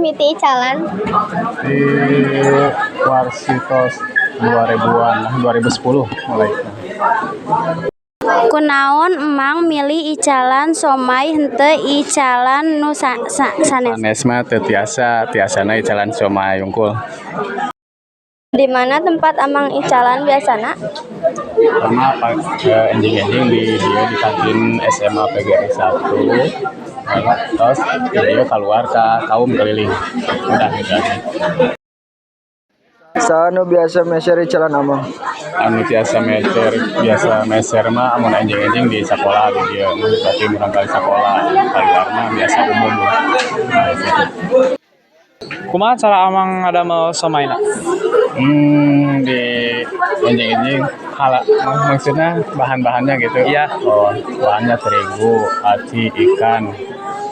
mimiti icalan? Di Warsitos 2000-an, 2010 mulai. Kunaon Emang milih icalan somai henteu icalan nu sanes? Sanes mah teu tiasa, tiasana icalan somai wungkul. Di mana tempat Amang icalan biasana? Pertama enjing-enjing di dia di kantin SMA PGRI 1. Terus di dia keluar ke kaum keliling. Udah gitu aja. Saha nu biasa meser icalan Amang? Anu tiasa meser, biasa meser mah amun enjing-enjing di sekolah di dia, berarti murangkalih sekolah, keluar mah biasa umum. Nah, gitu. Kumaha cara Amang ngadamel somaina? Di enjing-enjing maksudnya bahan-bahannya gitu? Iya. Oh, bahannya terigu, aci, ikan,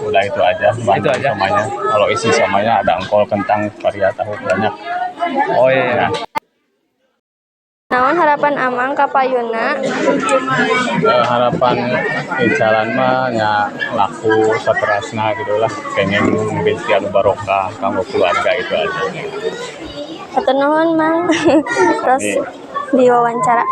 udah itu aja bahan Itu aja. Somainya. Kalau isi somainya ada engkol, kentang, paria, tahu banyak. Oh iya. Naon harapan Amang ka payuna? Harapan icalan mah nya laku saterasna gitu lah, pengen rezeki anu barokah kanggo keluarga, itu aja. Hatur nuhun, Mang. Terus Amin. diwawancara.